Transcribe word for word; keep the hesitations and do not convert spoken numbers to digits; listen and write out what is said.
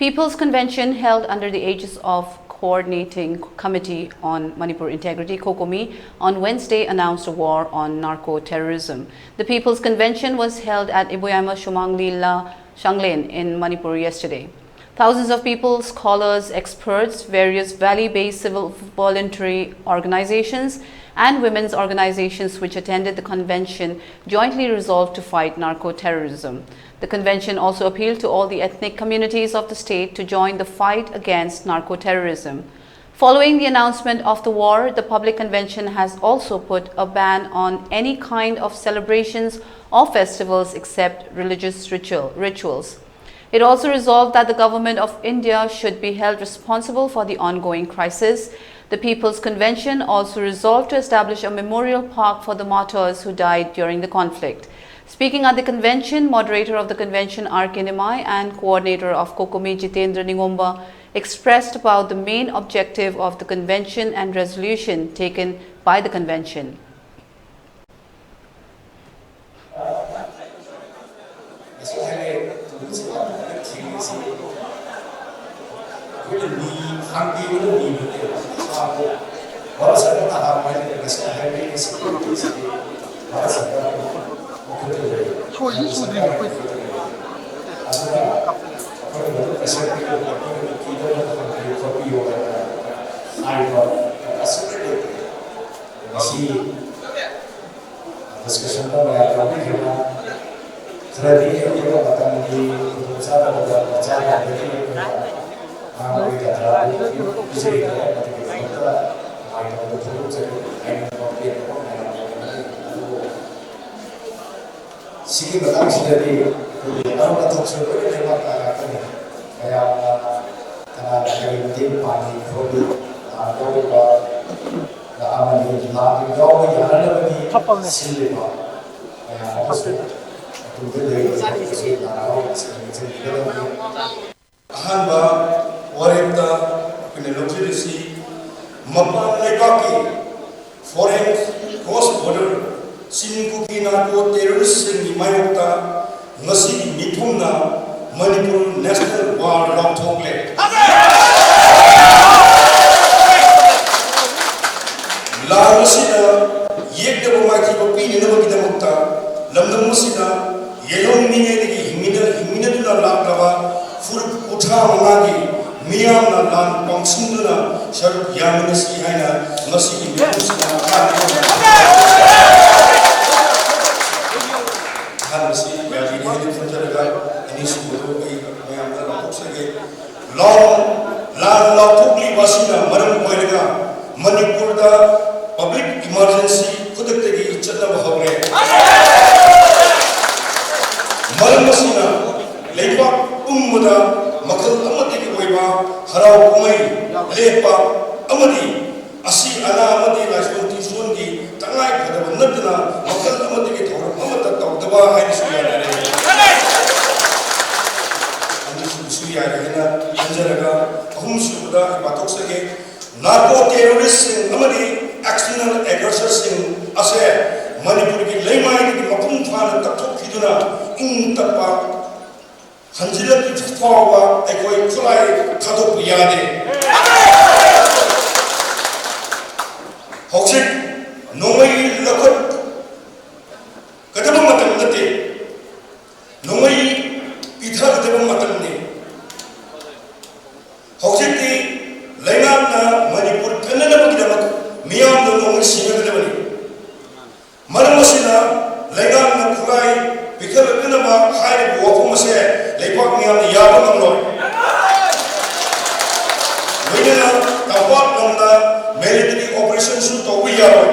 People's Convention held under the aegis of Coordinating Committee on Manipur Integrity, COCOMI, on Wednesday announced a war on narco-terrorism. The People's Convention was held at Iboyaima Shumangli La Shanglen in Manipur yesterday. Thousands of people, scholars, experts, various valley-based civil voluntary organizations, and women's organizations which attended the convention jointly resolved to fight narco-terrorism. The convention also appealed to all the ethnic communities of the state to join the fight against narco-terrorism. Following the announcement of the war, the public convention has also put a ban on any kind of celebrations or festivals except religious ritual, rituals. It also resolved that the government of India should be held responsible for the ongoing crisis. The People's Convention also resolved to establish a memorial park for the martyrs who died during the conflict. Speaking at the convention, moderator of the convention R K Nimai and coordinator of COCOMI Jitendra Ningomba expressed about the main objective of the convention and resolution taken by the convention. Discussion ꯇꯧꯕ ꯌꯥꯕ ꯃꯤꯈꯩꯅ ꯈꯔꯗꯤ ꯑꯩꯈꯣꯏꯅ ꯃꯇꯝꯒꯤ ꯈꯨꯗꯣꯡꯆꯥꯗꯕꯗ ꯃꯆꯥ ꯇꯧꯕꯒꯤ ꯑꯩꯈꯣꯏꯅ ꯑꯉꯥꯡ ꯑꯣꯏꯔꯤꯉꯩꯗ ꯄꯤꯖꯔꯤꯕ ꯑꯃꯗꯨꯒꯤꯗꯃꯛꯇ ꯅꯨꯡꯉꯥꯏꯇꯕꯗ ꯐꯣꯡꯗꯣꯛꯆꯔꯤ꯫ ꯑꯩꯅ ꯄꯦꯟꯗꯕ ꯃꯌꯥꯝ ꯂꯩꯔꯝꯒꯅꯤ꯫ ꯑꯗꯨꯕꯨ ꯁꯤꯒꯤ ꯃꯇꯥꯡꯁꯤꯗꯗꯤ ꯑꯩꯈꯣꯏꯒꯤ ꯑꯔꯣꯟ ꯑꯊꯣꯛꯁꯨ ꯂꯣꯏꯅ ꯂꯩꯕꯥꯛ ꯉꯥꯛꯇꯅꯤ꯫ ꯃꯌꯥꯝꯅ ꯀꯅꯥꯅ ꯀꯔꯤ ꯃꯇꯦꯡ ꯄꯥꯡꯉꯤ ꯈꯣꯠꯂꯤ, ꯂꯥꯟ ꯌꯥꯎꯔꯤꯕ ꯑꯃꯅꯤ, ꯂꯥꯟ ꯌꯥꯎꯕ ꯌꯥꯅꯅꯕꯒꯤ ꯁꯤꯜꯂꯤꯕ ꯃꯌꯥꯝ ꯑꯃꯁꯨ ꯑꯗꯨꯗ ꯂꯩꯔꯤꯕ ꯂꯥꯟ ꯌꯥꯎꯔꯤꯕꯁꯤꯡ ꯅꯤꯡꯁꯤꯡꯕꯤꯒꯗꯕꯅꯤ꯫ ꯑꯍꯥꯟꯕ ꯋꯥꯔꯦꯞꯇ ꯑꯩꯈꯣꯏꯅ ꯂꯧꯖꯔꯤꯁꯤ ꯃꯄꯥꯟ ꯂꯩꯕꯥꯛꯀꯤ foreign cross border ꯆꯤꯡ ꯀꯨꯀꯤ narco terroristꯁꯤꯡꯒꯤ ꯃꯥꯌꯣꯛꯇ ꯉꯁꯤꯒꯤ ꯃꯤꯐꯝꯅ ꯃꯅꯤꯄꯨꯔ ꯅꯦꯁꯅꯦꯜ ꯋꯥꯔ ꯂꯥꯎꯊꯣꯛꯂꯦ꯫ ꯂꯥꯟ ꯑꯁꯤꯅ ꯌꯦꯛꯅꯕ ꯃꯥꯏꯊꯤꯕ ꯄꯤꯅꯅꯕꯒꯤꯗꯃꯛꯇ ꯂꯝꯗꯝ ꯑꯁꯤꯗ ꯌꯦꯜꯍꯧꯃꯤꯉꯩꯗꯒꯤ ꯍꯤꯡꯃꯤꯟꯅ-, ꯍꯤꯡꯃꯤꯟꯅꯗꯨꯅ ꯂꯥꯛꯂꯕ ꯐꯨꯔꯨꯞ ꯀꯨꯟꯊ꯭ꯔꯥ ꯃꯉꯥꯒꯤ ꯃꯤꯌꯥꯝꯅ ꯂꯥꯟ ꯄꯥꯡꯁꯤꯟꯗꯨꯅ ꯁꯔꯨꯛ ꯌꯥꯃꯤꯟꯅꯁꯤ ꯍꯥꯏꯅ ꯉꯁꯤꯒꯤ ꯃꯤꯐꯝꯁꯤꯗ ꯑꯍꯥꯟꯕꯁꯤ ꯌꯥꯕꯤꯔꯦ ꯍꯥꯏꯅ ꯈꯟꯖꯔꯒ ꯑꯅꯤꯁꯨꯕꯗꯨ ꯑꯩ ꯃꯌꯥꯝꯗ ꯂꯥꯎꯊꯣꯛꯆꯒꯦ꯫ ꯂꯥꯟ, ꯂꯥꯟ ꯂꯥꯎꯊꯣꯛꯂꯤꯕ ꯑꯁꯤꯅ ꯃꯔꯝ ꯑꯣꯏꯔꯒ ꯃꯅꯤꯄꯨꯔꯗ ꯄꯕ꯭ꯂꯤꯛ ꯏꯃꯔꯖꯦꯟꯁꯤ ꯈꯨꯗꯛꯇꯒꯤ ꯆꯠꯅꯕ ꯍꯧꯔꯦ꯫ ꯃꯔꯝ ꯑꯁꯤꯅ ꯂꯩꯕꯥꯛ ꯄꯨꯝꯕꯗ ꯃꯈꯜ ꯑꯃꯠꯇꯒꯤ ꯑꯣꯏꯕ ꯍꯔꯥꯎ ꯀꯨꯝꯍꯩ ꯂꯦꯞꯄ ꯑꯃꯗꯤ ꯑꯁꯤ ꯑꯅꯥ ꯑꯃꯗꯤ ꯂꯥꯏꯁꯣꯟ ꯇꯤꯟꯁꯣꯟꯒꯤ ꯇꯉꯥꯏ ꯐꯗꯕ ꯅꯠꯇꯅ ꯃꯈꯜ ꯑꯃꯠꯇꯒꯤ ꯊꯧꯔꯝ ꯑꯃꯠꯇ ꯇꯧꯗꯕ ꯍꯥꯏꯅꯁꯨ ꯌꯥꯅꯔꯦ꯫ ꯑꯅꯤꯁꯨꯕꯁꯨ ꯌꯥꯔꯦ ꯍꯥꯏꯅ ꯈꯟꯖꯔꯒ ꯑꯍꯨꯝꯁꯨꯕꯗ ꯑꯩ ꯄꯥꯊꯣꯛꯆꯒꯦ꯫ ꯅꯥꯔꯀꯣ ꯇꯦꯔꯣꯔꯤꯁꯁꯤꯡ ꯑꯃꯗꯤ ꯑꯦꯛꯁꯇꯔꯅꯦꯜ ꯑꯦꯒ꯭ꯔꯦꯁꯔꯁꯤꯡ ꯑꯁꯦ ꯃꯅꯤꯄꯨꯔꯒꯤ ꯂꯩꯃꯥꯏꯗꯒꯤ ꯃꯄꯨꯡ ꯐꯥꯅ ꯀꯛꯊꯣꯛꯈꯤꯗꯨꯅ ꯏꯪ ꯇꯞꯄ ꯍꯟꯖꯤꯜꯂꯛꯇ꯭ꯔꯤ ꯐꯥꯎꯕ ꯑꯩꯈꯣꯏ ꯈꯨꯠꯂꯥꯏ ꯊꯥꯗꯣꯛꯄ ꯌꯥꯗꯦ꯫ ꯍꯧꯖꯤꯛ ꯅꯣꯡꯃꯩ ꯂꯧꯈꯠꯀꯗꯕ ꯃꯇꯝ ꯅꯠꯇꯦ, ꯅꯣꯡꯃꯩ ꯄꯤꯊꯒꯗꯕ ꯃꯇꯝꯅꯤ꯫ ꯍꯧꯖꯤꯛꯇꯤ ꯂꯩꯉꯥꯛꯅ ꯃꯅꯤꯄꯨꯔ ꯀꯟꯅꯅꯕꯒꯤꯗꯃꯛ ꯃꯤꯌꯥꯝꯗ ꯅꯣꯡꯃꯩ ꯁꯤꯟꯅꯒꯗꯕꯅꯤ꯫ ꯃꯔꯝ ꯑꯁꯤꯅ ꯂꯩꯉꯥꯛꯅ ꯈꯨꯠꯂꯥꯏ ꯄꯤꯈꯠꯂꯛꯅꯅꯕ ꯍꯥꯏꯔꯤꯕ ꯋꯥꯐꯝ ꯑꯁꯦ ꯂꯩꯕꯥꯛ ꯃꯤꯌꯥꯝꯅ ꯌꯥꯕ ꯉꯝꯂꯣꯏ꯫ ꯂꯣꯏꯅꯅ ꯇꯝꯄꯥꯛ ꯂꯝꯗ ꯃꯤꯂꯤꯇꯔꯤ ꯑꯣꯄꯔꯦꯁꯟꯁꯨ ꯇꯧꯕ ꯌꯥꯔꯣꯏ꯫